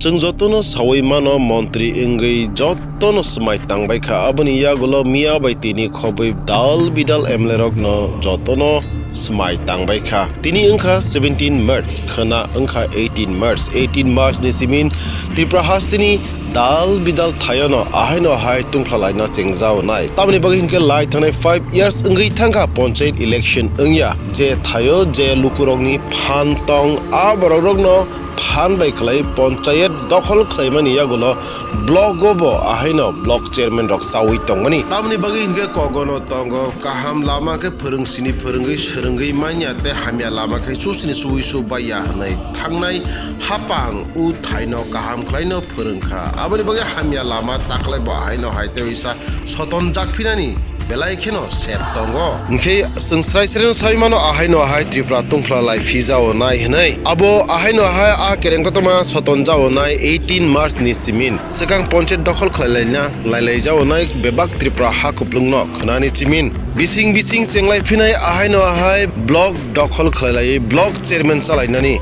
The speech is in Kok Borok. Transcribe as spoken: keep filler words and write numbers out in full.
Chwng jotono sawi mano, montri wngwi jotono swmai tangbaikha. Aboni yagulo miya bai tini khobwi dal bidal M L A rokno jotono swmai tangbaikha. Tini wngkha seventeen March, khwna wngkha eighteen March. Eighteen March ni simin Tripura hasteni dal bidal thaiono ahaino hai tungphla laina chengjaonai. Tamoni bagwi hinkhe lai thangnai five years wngwi thangkha ponchayat election wngya. Je thaio je lukurokni phan tong, a borokrokno phan bai khlai ponchayat dokhol khlaimani yagulo block o bo ahaino block chairman rok chawi tongmani. Tamoni bagwi hinkhe kogono tongo kaham lama khe phwrwng sini phwrwngwi swrwngwi manya tei hamya lama khe chusini chuwi su baiya hwnwi thangnai hapang u thaino kaham khlaino phwrwngkha. Aboni bagwi hamya lama taklai bo ahaino hai tei uisa soton jakphinani belai kheno sep tongo. Hinkhe chwng srai srai no sai mano, ahaino ahai Tripura tungphla lai phi jao nai hwnwi. Abo ahaino ahai a kereng kotorma soton jao nai eighteen March ni simin. Swkang ponchayat dokhol khlai laina lai lai jao nai bebak Tripura ha kuplung no khwnani simin. Bising bising chenglai phinai ahaino ahai block dokhol khlai lai block chairman chalainani.